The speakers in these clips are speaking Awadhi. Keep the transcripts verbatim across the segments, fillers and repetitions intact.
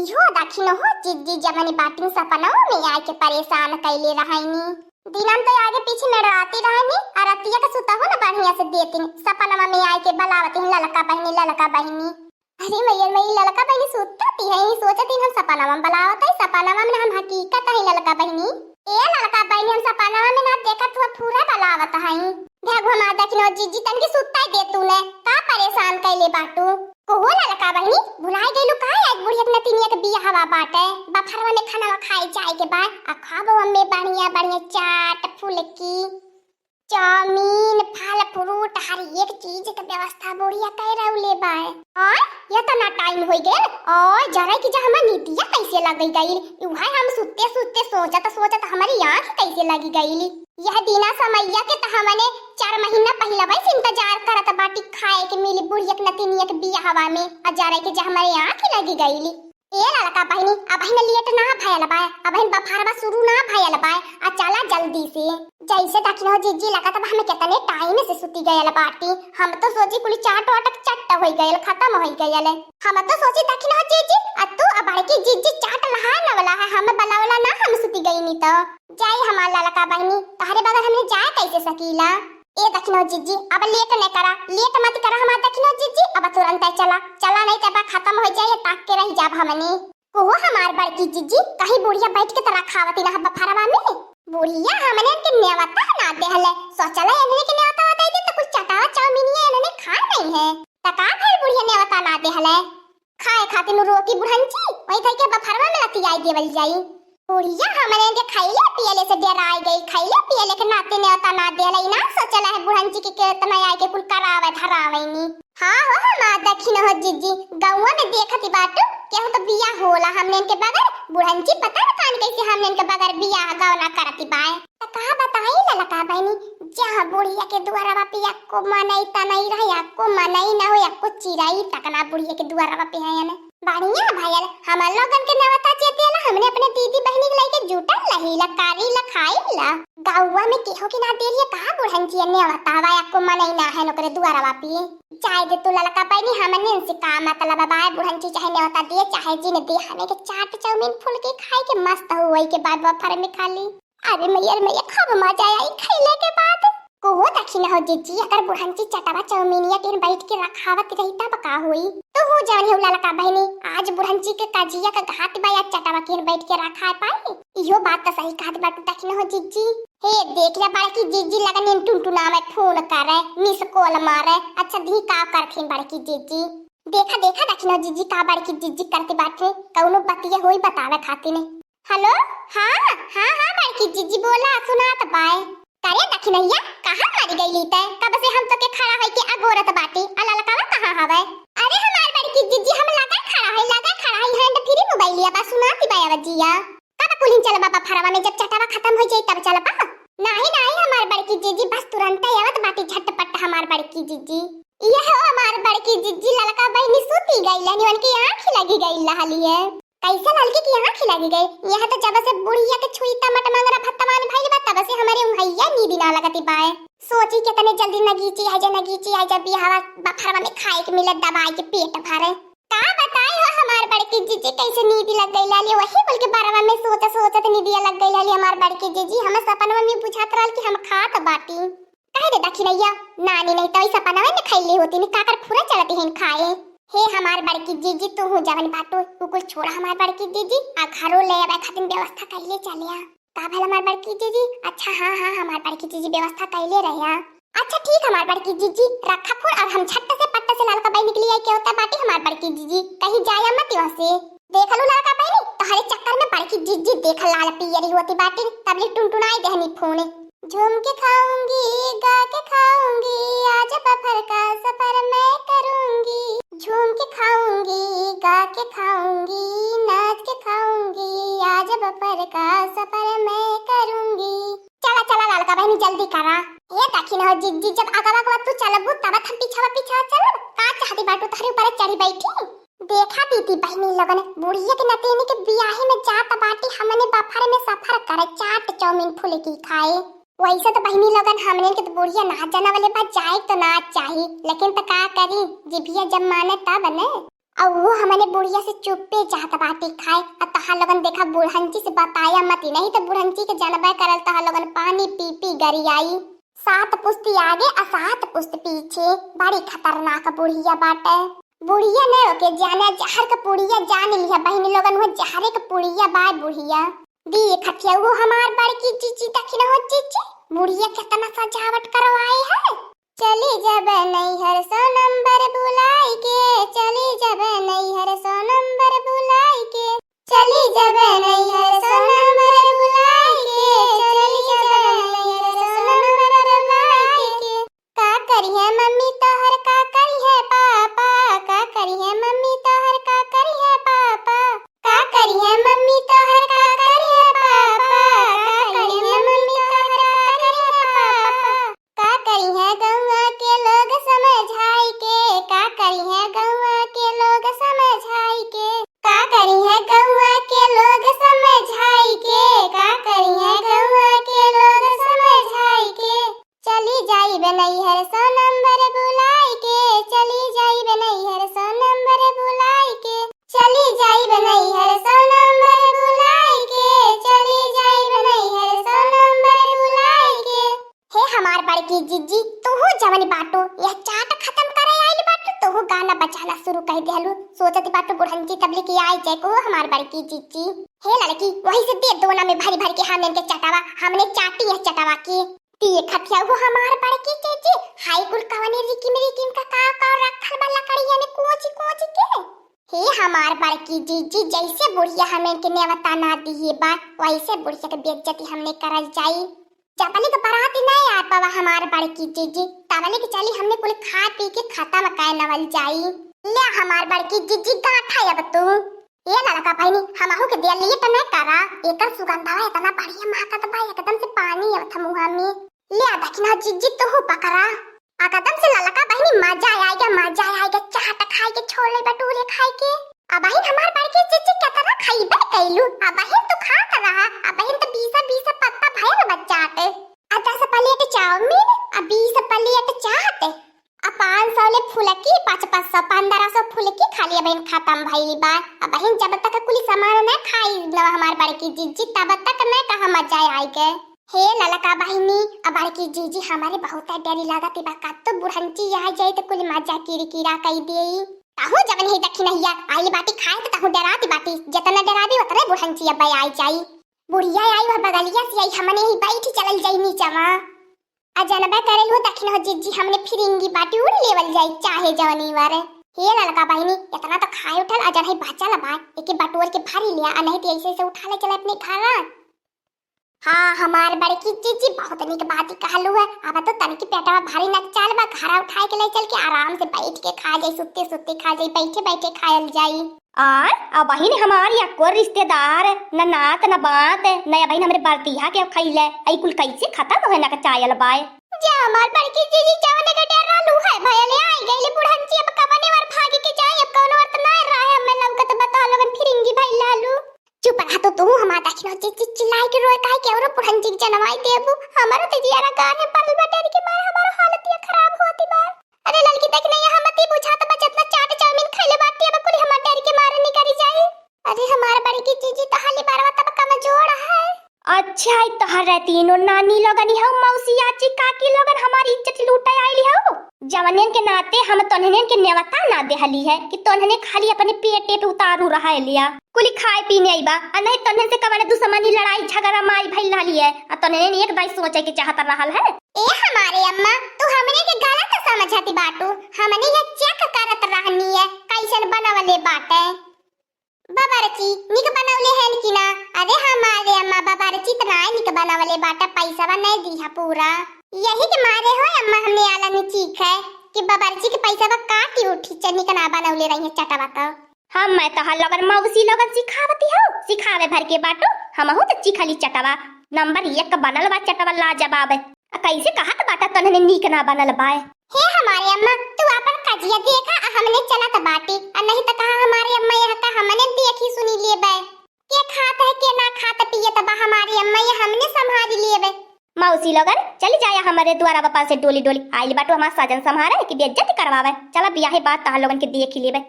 जो दखिनहो जिज्जी जवनी बाटिन सपनवा में आइके परेशान कइले रहइनी। दिनन तो आगे पीछे मेड़राती रहइनी, आ रतिया के सुतहु न बढ़िया से देतिन। सपनवा में आइके बलावतिन, "ललका बहिनी, ललका बहिनी।" अरे मइया, मइया, ललका बहिनी सुतती है, यही सोचतिन हम सपनवा में बलावत है, सपनवा में हम हकीकत है ललका बहिनी। ए ललका बहिनी, हम सपनवा में ना देखत हुआ पूरा बलावत है। भगवा माँ दखिनहो जिज्जी तनकी सुत्ता ही दे तूने, का परेशान कइले बाटू? कहो ललका बहिनी, भुलाइ गइलू का आज बुढ़िया के नतिनिया के बियाहवा बाटे? बफरवा में खाना खाए जाए के बा, आ खाबो हमें बढ़िया बढ़िया चाट, फुलकी, चाउमीन, फल फ्रूट, हर एक चीज के व्यवस्था बुढ़िया कइ रहले बा। और ये तो ना टाइम होइ गइल, और जरा कि जा हमार नींदिया कैसे लग गइल, उहे हम सुत्ते सुत्ते सोचत सोचत हमारी आँख कैसे लगी गइल। यह दिना समैया के त हमने चार महीना पहिलवै से इंतजार करत बाटी, खाए के मिली बुढ़िया के नतिनिया के बियाहवा में, आ जरा के जे हमरे आँख लगी गइली। ए ललका बहिनी, अबहिन लेट ना भयल बा, अबहिन बफरवा शुरू ना भयल बा, आ चला जल्दी से। जैसे दखिनहो जिज्जी लगत बा हमें कितने टाइम से सुती गयल बाटी, हम तो सोची कुल चाट वाट चट्ट होइ गयल, खतम होइ गयल। हम तो सोची दखिनहो जिज्जी, आ तू आ बड़की जिज्जी चाट लहा न वाला है, हम बलावला ना, हम सुती गइनी तो। जाई हमार ललका बहिनी, तहरे बगैर हमने जाए कैसे सकीला? ए दखिनहो जिज्जी, अब लेट न करा, लेट मत करा हमार दखिनहो जिज्जी, अब तुरंत चला, चला नहीं तब खतम होइ जाए, ताक के रह जाब हमनी। कहो हमार बड़की जिज्जी, कहीं बुढ़िया बैठ के तरा खावती ना बफरवा में? बुढ़िया हमने के नेवता ना देहले, सोचला इन्हने के नेवता दे दे तो कुछ चटावा चाउमीनिया इन्हने खा नहीं है। त का भइल बुढ़िया नेवता ना देहले? खाए खातिर नु रोकी बुढ़ंची, वही धई के बफरवा में लतियाई देवल जाई। बुढ़िया हमरे के खइले पियले से डेराई गई, खइले पियले के नाते नेवता ना देले, ना सोचला है बुढ़ंची के केतना आए के कुल करावे धरावे नी। हाँ हो हमार दखिनहो जिज्जी, गौवा में देखत ही बाटू, केहू तो बियाह होला हमने के बगैर, बुढ़ंची पता न कान कैसे हमने के बगैर बियाह गौना करती बाए। त का बताई ललका बहिनी, जहाँ बुढ़िया के दुआरवा पे एको मनई तनई रहे, एको मनई ना हो, एको चिरई तक ना बुढ़िया के दुआरवा पे है ने। बढ़िया भयल, हमर लोगन के नेवता जे देला, हमने अपने दीदी बहिनी के लइके जुटल रही ला, कारी ला, खाई ला। गौवा में केहू के ना दे रही है, कहाँ बुढ़न जी नेवता हवा, एको मनई ना है ओकरे दुआरवा पे। जाए दे तू ललका बहिनी, हमने इनसे का मतलब बा, बुढ़न जी चाहे नेवता दे, चाहे जिन दे, हमें के चाट चाउमीन फुल के खाए के मस्त हुई के बाद बफर में खा ली। अरे मैया रे मैया, खूब मजा आई खइले के बाद। कहो दखिनहो जिज्जी, अगर बुढ़ंची चटवा चाउमीनिया केन बैठ के रखावत रही तब का होई? तू हो जानी हो ललका बहिनी, आज बुढ़ंची के कजिया का घात बा या चटवा केन बैठ के रखा पाई? इहो बात तो सही कहत बाटू दखिनहो जिज्जी। हे देख ले बड़की जिज्जी लगन टुनटुना में फोन करे, मिस कॉल मारे। अच्छा दी का करथिन बड़की जिज्जी? देखा देखा दखिनहो जिज्जी का बड़की जिज्जी करती बाटे, कौनो बतिया होई बतावे खातिर। हेलो, हाँ, हाँ, हाँ, बड़की जिज्जी बोला, सुनात बाय। करे दखिनहिया, कहाँ मरी गईली तै? कब से हम तोके खड़ा होइके अगोरत बाटी, आ ललकावा कहाँ हवे? अरे हमार बड़की जिज्जी, हम लगा खड़ा है, लगा खड़ा है, hand free मोबाइलिया बा, सुनाती बाय आवाजिया। कब कुलिन चलबा बफरवा में, जब चटावा खतम हो जाई तब चलबा? नाही, नाही, हमार बड़की जिज्जी, बस तुरंते आवत बाटी झटपट हमार बड़की जिज्जी। ये हो हमार बड़की जिज्जी, ललका बहिनी सूती गई, यानी उनकी आँख लगी गई लहली है। कैसे ललकी की आँख लगी गई? यहाँ तो जब से बुढ़िया के छुई तमट मंगरा भत्तवान भइल बा, तब से हमारे उहैया नींद ना लगती बाय। सोची कितने जल्दी नगीची आ जा, नगीची आ जा, बियाहवा बफरवा में खाए के मिले, दबाए के पेट भरे। का बताई हो हमार बड़की जिज्जी, कैसे नींद लग गई लाली, वही बोल के बरवा में सोचत सोचत नींदिया लग गई लाली हमार बड़की जिज्जी। हम सपनवा में बुझात रहल कि हम खात बाटी। कहे दे दखिनैया, नानी नहीं तो ई सपनवा में खैली होती, नहीं काकर फुरा चलती हैं खाए। हे हमार बड़की जिज्जी, तू हूँ जवन बाटू, उ कुल छोड़ा हमार बड़की जिज्जी, आ घरो ले आवे खातिर व्यवस्था कैले चलिया। का भला हमार बड़की जिज्जी? अच्छा, हाँ, हाँ, हमार बड़की जिज्जी व्यवस्था कैले रहिया। अच्छा ठीक हमार बड़की जिज्जी, रखा फोन और हम झट से पट्ट से ललका बाई निकली आई के होता बाटी हमार बड़की जिज्जी, कहीं जाया मत वहाँ से। देख लू ललका बाई नी, तोहरे चक्कर में बड़की जिज्जी देख लाल पियरी होती बाटी, तबले टुनटुनाई देहनी फोन। झूम के खाऊंगी, गा के खाऊंगी, आज बफर का सफर मैं करूंगी। झूम के खाऊंगी, गा के खाऊंगी, नाच के खाऊंगी, आज बफर का सफर मैं करूंगी। चला, चला ललका बहिनी, जल्दी करा। ए दखिनहो जिज्जी, जब अगवा अगवा तू चलबू, तब हम पिछवा पिछवा चलब। का चाहती बाटू, तोहरे ऊपर चढ़ी बैठी? देखा दीदी बहिनी लोगन, बुढ़िया के नतीनी के बियाही में जात बाटी, हमने बफर में सफर करे, चाट चाउमीन फुलकी खाए। वैसे तो बहिनी लोगन, हमने के तो बुढ़िया ना जनवले बा, जाए तो ना चाही, लेकिन तो का करी, जिभिया जब माने तब ने। अउ वो हमने बुढ़िया से चुप्पे चाहत बाटी खाए। अ तहार लोगन देखा बुढ़ंची से बताया मती, नहीं तो बुढ़ंची के जनबे करल तहार लोगन पानी पी पी गरियाई। सात पुस्ती आगे अ सात पुस्त पीछे, बड़ी खतरनाक बुढ़िया बाटे। बुढ़िया न ओके जाने, जहर के पुड़िया जान लिहा बहिनी लोगन, वो जहरे के पुड़िया बाय बुढ़िया। दी खटिया वो हमार बड़की जीजी दखिन हो जीजी, बुढ़िया केतना सजावट करवाए है। चली जब नैहर सौ नंबर बुलाई के, चली जब नैहर सौ नंबर बुलाई के, चली जब नैहर सौ नंबर बुलाई के, चली जब नैहर सौ नंबर बुलाई के। का करिहे मम्मी तोहर, का करिहे पापा, का करिहे मम्मी तोहर, का करिहे पापा, का करिहे मम्मी तोहर, का करिहे पापा, का करिहे मम्मी तोहर, का करिहे पापा। का करिहे गौआ के लोग समझाई के, का करिहे गौआ के लोग समझाई के, का करिहे गौआ के लोग समझाई के, का करिहे गौआ के लोग समझाई के। चली जाइब नैहर सौ नंबर बुलाई के, चली जाइब नैहर सौ नंबर बुलाई के, चली जाइब नैहर सौ नंबर बुलाई के, चली जाइब नैहर सौ नंबर बुलाई के। हे हमार बड़की जीजी, तोहू जवन बाटू, यह चाट खतम करे आइल बाटू, तोहू गाना बजाना शुरू कर देहलू। सोचत बाटू बुढ़ंची तबले की आई जाए को हमार बड़की जीजी। हे लड़की, वही से दे दोना में भरी भरी के हमने के चटावा, हमने चाटी यह चटावा की। ती खटिया वो हमार बड़की जीजी, हाई कुल कवने रिकिम रिकिम का का का रखल बा लकड़िया में कोची कोची के। हे हमार बड़की जीजी, जैसे बुढ़िया हमने के नेवता ना दिए बा, वैसे बुढ़िया के बेइज्जती हमने करल जाई। जबले के बारात नहीं आ पावा हमार बड़की जीजी, तबले के चली हमने कुल खा पी के खत्म कर नवल जाई। ले हमार बड़की जीजी गांठा अब तू। ए ललका बहिनी, हमहू के दे लिए त नहीं करा, एकर सुगंधवा इतना बढ़िया महकत बा, एकदम से पानी आवत मुहा में। ले आ दखिना जीजी तोहू पकड़ा। एकदम से ललका बहिनी मजा आएगा, मजा आएगा, चाट खाए के, छोले भटूरे खाए के। अबहिन हमार बड़की जीजी केतना खइबे कैलू, अबहिन तू खात रहा, अबहिन तो बीस बीस पत्ता भयल बच्चाट। आ दस प्लेट चाउमीन, आ बीस प्लेट चाट, आ पाँच सौ ले फुलकी, पाँच पाँच सौ, पन्द्रह सौ फुलकी खाली अबहिन खत्म भइल बा। अबहिन जब तक कुली सामान न खाई न हमार बड़की जीजी, तब तक न कहा मजा आएगा। हे ललका बहिनी, आ बड़की जीजी हमारे बहुत डरी लागत बा, का तो बुढ़ंची आ जाई त कुल मजा किरकिरा कई देई। ताहू जवन ही दखिनहिया आइल बाटी खाए त ताहू डरात बाटी, जतना डराबी उतने बुढ़ंची अब आई जाई। बुढ़िया आई वह बगलिया से आई, हमने ही बैठ चलल जाई नीचवा। आ जनबे करेल हो दखिन हो जीजी, हमने फिरिंगी बाटी उड़ लेवल जाई चाहे जवनी वारे। हे ललका बहिनी, इतना तो खाए उठल, आ जनही बचल बा, एके बटोर के भरी लिया, आ नहीं तो ऐसे ऐसे उठा ले चले अपने घर। हाँ, हमार बड़की जीजी बहुत निक बात कहलू है। अब तो तनिक पेटवा भारी नकचाल बा, घरा उठाए के ले चल के आराम से बैठ के खा जाई, सुत्ते सुत्ते खा जाई, बैठे बैठे खायल जाई। आय, अबहिन हमार यक्को रिश्तेदार, न नात न बात, न अबहिन हमरे बरतिहा के खइले, ई कुल कैसे खत्म होए नकचायल बाय। जा हमार बड़की जीजी, जवन के डर रहलू है, भयले आई गइले बुढ़ंची, अब कवने वर भाग के जाई, अब कौनो अर्थ ना रहे, हमें लौकत बता लोगन फिरिंगी भइल रहलू। चुप रहा तो तू, हमार दखिनो चि-, चि-, चिल्लाई के रोए काहे के औरो पुरन जिग जनवाई देबू। हमारो तो जियारा गार में पड़ल बा, डर के मारे हमारो हालतिया खराब होती बा। अरे ललकी देख नहीं, हम मती बुझात बा, जतना चाट चाउमीन खइले बाटी, अब कुल हमार डर के मारे निकरी जाई। अरे हमार बड़की जीजी तो हाली बारवा तब कमजोर है। अच्छा, ई तोहर तीनों नानी लोगन हऊ, मौसी, आची, काकी लोगन हमारी इज्जत लूटे आइली हऊ। जवनेन के नाते हम तोन्हनेन के नेवता ना देहली है कि तोन्हने खाली अपने पेटे पे उतारू रहा लिया। कुली खाए पीने आई बा, आ नहीं तोन्हन से कवने दुश्मनी, लड़ाई, झगड़ा, माई भइल रहली है, आ तोन्हनेन एक दाई सोचे के चाहत रहल है। ए हमारे अम्मा, तू हमने के गलत समझत बाटू, हमने ये check करत रहनी है कैसन बनवले बाटे। बबरची, निक बनवले हन कि ना? अरे हमारे अम्मा, बबरची त नाय निक बनवले बाटा, पैसवा नहीं दीहा पूरा। यही के मारे हो अम्मा, हमने आला नी चीख है कि बबरची के पैसवा काटी उठी, च-, निक ना बनवले रही है चटवा का। हम मैं तोहर लोगन मौसी लोगन सिखावती हो, सिखावे भर के बाटू, हमहू त चिखली चटवा, नंबर एक बनल बा चटवा, लाजवाब। आ कैसे कहत बाटा तोन्हने नीक ना बनल बाय? हे हमारे अम्मा, तू आपन कजिया देखा, आ हमने चलत बाटी, आ नहीं त कहा हमारे अम्मा यहाँ का हमने देखी सुनी लेबे। के खात है, के ना खात पियत बा हमारे अम्मा, ये हमने संभाल लेबे। मौसी लोगन, चली जाया हमारे दुआरा बपा से डोली डोली। आइल बाटू हमार साजन संभारे कि बेइज्जती करवावे। चला बियाहे बाद तहार लोगन के देख ही लेबे।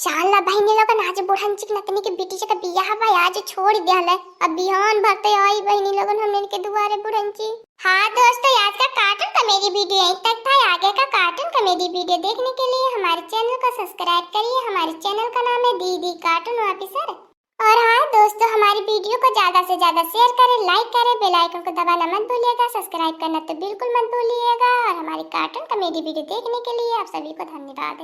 चाल ला बहिनी लोगन, आज बुढ़ंची के नतनी के बिटिया के बियाह बा, आज छोड़ दिहल है। अब बिहान भर तो आई बहिनी लोगन हमने के दुआरे बुढ़ंची। हाँ दोस्तों, आज का cartoon comedy video यहीं तक था। आगे का cartoon comedy video देखने के लिए हमारे channel को subscribe करिए। हमारे channel का नाम है दीदी Cartoon Officer। और हाँ दोस्तों, हमारी video को ज्यादा से ज्यादा share करें, like करें, bell icon को दबाना मत भूलिएगा, subscribe करना तो बिल्कुल मत भूलिएगा। और हमारी cartoon comedy video देखने के लिए आप सभी को धन्यवाद।